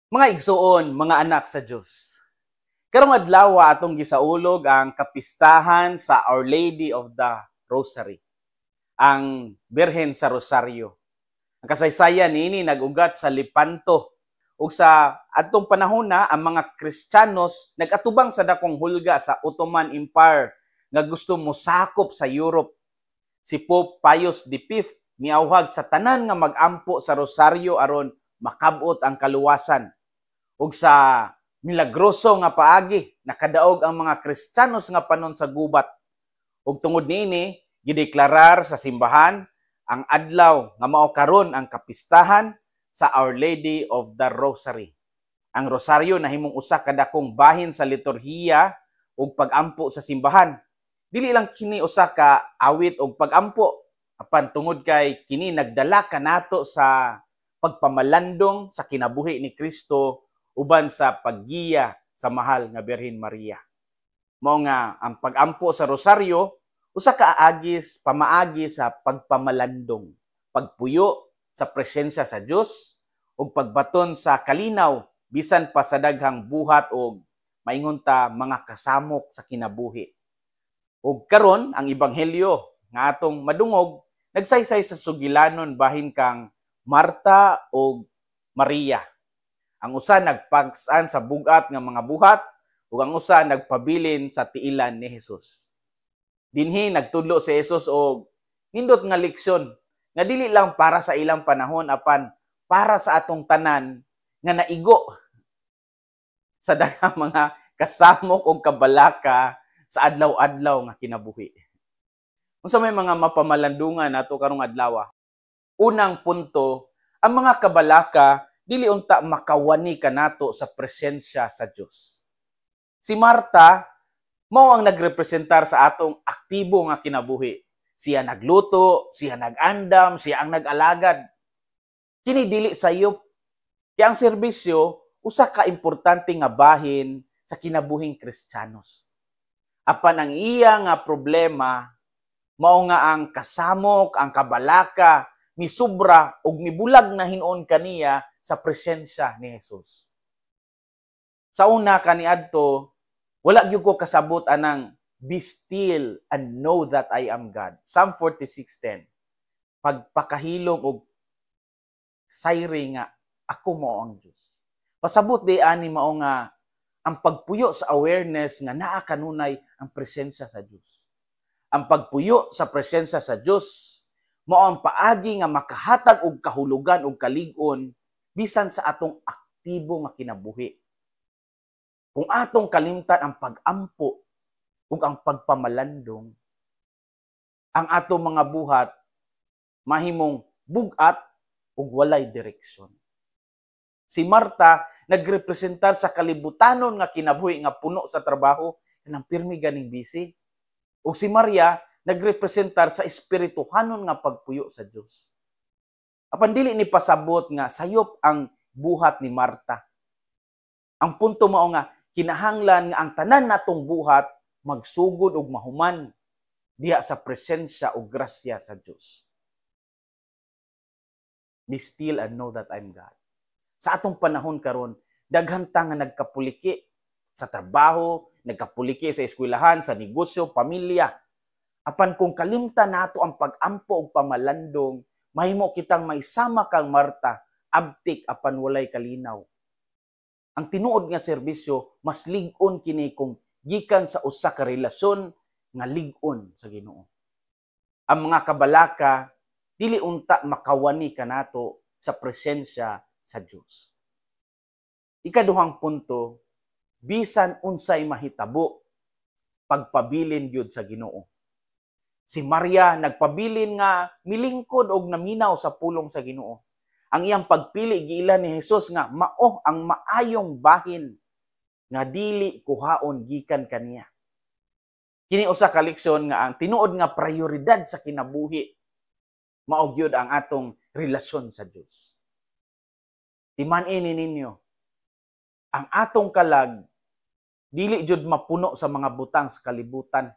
Mga igsuon, mga anak sa Dios. Karong adlaw atong gisaulog ang kapistahan sa Our Lady of the Rosary, ang Birhen sa Rosaryo. Ang kasaysayan niini nag-ugat sa Lepanto ug sa adtong panahon na ang mga Kristiyanos nag-atubang sa dakong hulga sa Ottoman Empire nga gusto mosakop sa Europe. Si Pope Pius V miawhag sa tanan nga mag-ampo sa rosaryo aron makab-ot ang kaluwasan. Ug sa milagroso nga paagi, nakadaog ang mga Kristiyanos nga panon sa gubat. Ug tungod niini, gideklarar sa simbahan ang adlaw nga mao karon ang kapistahan sa Our Lady of the Rosary. Ang rosaryo nahimong usa ka dakong bahin sa liturhiya ug pag-ampo sa simbahan. Dili lang kini usa ka awit og pag-ampo, apan tungod kay kini nagdala kanato sa pagpamalandong sa kinabuhi ni Kristo uban sa paggiya sa mahal nga Birhen Maria. Mao nga ang pag-ampo sa rosaryo usa ka aagis pamaagi sa pagpamalandong, pagpuyo sa presensya sa Dios ug pagbaton sa kalinaw bisan pa sa daghang buhat og maingon ta mga kasamok sa kinabuhi. Ug karon ang ebanghelyo nga atong madungog nagsaysay sa sugilanon bahin kang Marta ug Maria. Ang usa nagpagsan sa bug-at nga mga buhat ug ang usa nagpabilin sa tiilan ni Jesus. Dinhi nagtudlo si Jesus og nindot nga leksyon nga dili lang para sa ilang panahon apan para sa atong tanan nga naigo sa daghang mga kasamok og kabalaka sa adlaw-adlaw nga kinabuhi. Unsa may mga mapamalandungan nato karong adlaw? Unang punto, ang mga kabalaka dili unta makawani kanato sa presensya sa Dios. Si Marta mao ang nagrepresentar sa atong aktibo nga kinabuhi. Siya nagluto, siya nag-andam, siya ang nag-alagad. Kini dili sayop. Kaya ang serbisyo usa ka importante nga bahin sa kinabuhing Kristiyanos. Apan ang iya nga problema mao nga ang kasamok, ang kabalaka, misubra ug mibulag na hinuon kaniya sa presensya ni Jesus. Sa una kaniadto, wala gyud ko kasabot anang "Be still and know that I am God." Psalm 46:10. Pagpakahilom og sayri nga ako mao ang Dios. Pasabot di ani mao nga ang pagpuyo sa awareness nga naa kanunay ang presensya sa Dios. Ang pagpuyo sa presensya sa Dios mao ang paagi nga makahatag og kahulugan og kalig-on bisan sa atong aktibo nga kinabuhi. Kung atong kalimtan ang pag-ampo ug ang pagpamalandong, ang atong mga buhat mahimong bug-at ug walay direksyon. Si Marta nagrepresentar sa kalibutanon nga kinabuhi nga puno sa trabaho, kanang pirmi ganing busy. Ug si Maria nagrepresentar sa espirituhanon nga pagpuyo sa Dios. Apan dili ni pasabot nga sayop ang buhat ni Marta. Ang punto mao nga kinahanglan nga ang tanan natong buhat magsugod ug mahuman diha sa presensya ug grasya sa Dios. Be still and know that I'm God. Sa atong panahon karon, daghan ta nga nagkapuliki sa trabaho, nagkapuliki sa eskwelahan, sa negosyo, pamilya. Apan kung kalimtan nato ang pag-ampo ug pamalandong, mahimo kitang maisama kang Marta, abtik apan walay kalinaw. Ang tinuod nga serbisyo mas lig-on kini kung gikan sa usa ka relasyon nga lig-on sa Ginoo. Ang mga kabalaka dili unta makawani kanato sa presensya sa Dios. Ikaduhang punto, bisan unsay mahitabo, pagpabilin gyud sa Ginoo. Si Maria nagpabilin nga milingkod og naminaw sa pulong sa Ginoo. Ang iyang pagpili giila ni Jesus nga mao ang maayong bahin nga dili kuhaon gikan kaniya. Kini usa ka leksyon nga ang tinuod nga prioridad sa kinabuhi mao gyud ang atong relasyon sa Dios. Timan-i ninyo, ang atong kalag dili jud mapuno sa mga butang sa kalibutan.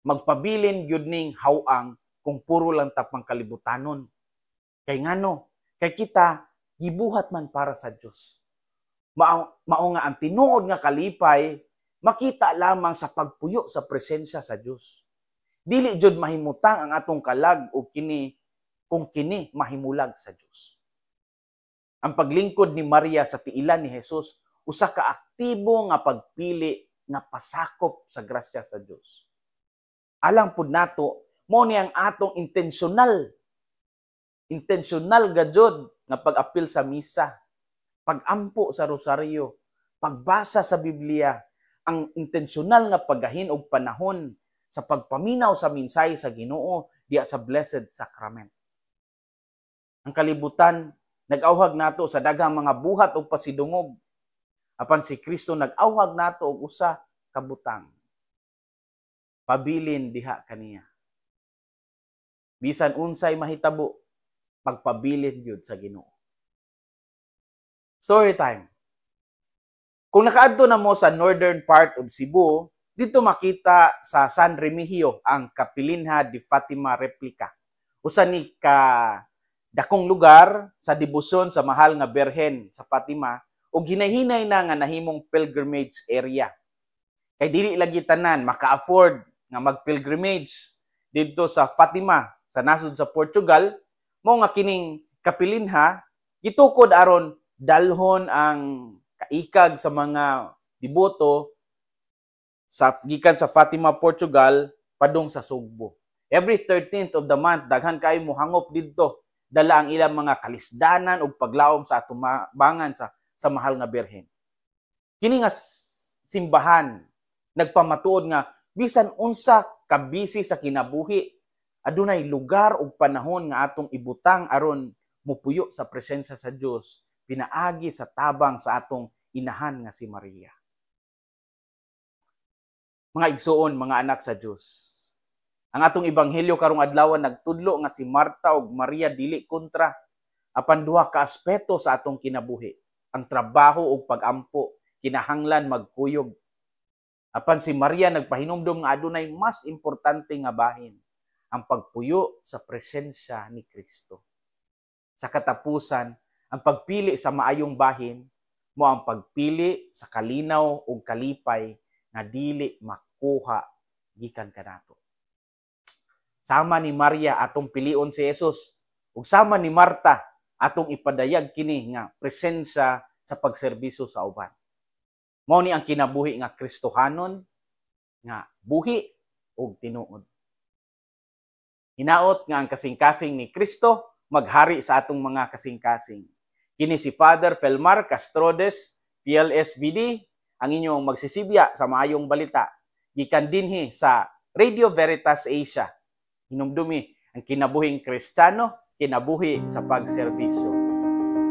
Magpabilin gyud ning haw-ang kung puro lang ta pang kalibutanon. Kay ngano? Kay kita gibuhat man para sa Dios. Mao nga ang tinuod nga kalipay makita lamang sa pagpuyo sa presensya sa Dios. Dili jud mahimutang ang atong kalag og kini kung kini mahimulag sa Dios. Ang paglingkod ni Maria sa tiilan ni Jesus usa ka aktibo nga pagpili nga pasakop sa grasya sa Dios. Alang pud nato, mao ni ang atong intensyonal gajud nga pag-apil sa misa, pagampo sa rosaryo, pagbasa sa Biblia, ang intensyonal nga paggahin og panahon sa pagpaminaw sa mensahe sa Ginoo diya sa Blessed Sacrament. Ang kalibutan nag-awhag nato sa daghang mga buhat ug pasidungog. Apan si Kristo nag-awhag nato og usa ka butang. Pabilin diha kaniya. Bisan unsay mahitabo, pagpabilin gyud sa Ginoo. Story time. Kung nakaadto na mo sa northern part of Cebu, dito makita sa San Remigio ang Capelinha de Fatima replica. Usa ni ka dakong lugar sa debosyon sa mahal nga Birhen sa Fatima ug hinahinay na nga nahimong pilgrimage area. Kay dili lagi tanan maka-afford nga mag-pilgrimage didto sa Fatima sa nasod sa Portugal, mo nga kining Capelinha gitukod aron dalhon ang kaikag sa mga deboto sa gikan sa Fatima, Portugal padung sa Sugbo. Every 13th of the month, daghan kayo mohangop didto dala ang ilang mga kalisdanan ug paglaom sa atubangan sa mahal nga Birhen. Kini nga simbahan nagpamatuod nga bisan unsa ka busy sa kinabuhi, adunay lugar ug panahon nga atong ibutang aron mupuyo sa presensya sa Dios pinaagi sa tabang sa atong inahan nga si Maria. Mga igsuon, mga anak sa Dios. Ang atong ebanghelyo karong adlaw nagtudlo nga si Marta ug Maria dili kontra, apan duha ka aspeto sa atong kinabuhi. Ang trabaho ug pagampo kinahanglan magkuyog. Apan si Maria nagpahinumdom nga adunay mas importante nga bahin, ang pagpuyo sa presensya ni Kristo. Sa katapusan, ang pagpili sa maayong bahin mo ang pagpili sa kalinaw ug kalipay nga dili makuha gikan kanato. Sama ni Maria, atong pilion si Jesus, ug sama ni Marta, atong ipadayag kini nga presensya sa pagserbisyo sa uban. Mao ni ang kinabuhi nga Kristohanon nga buhi ug tinuod. Hinaot nga ang kasing-kasing ni Kristo maghari sa atong mga kasing-kasing. Kini si Father Felmar Castrodes, PLSVD, ang inyong magsisibya sa maayong balita gikan dinhi sa Radio Veritas Asia. Hinumdumi ang kinabuhing Kristiyano, kinabuhi sa pagserbisyo.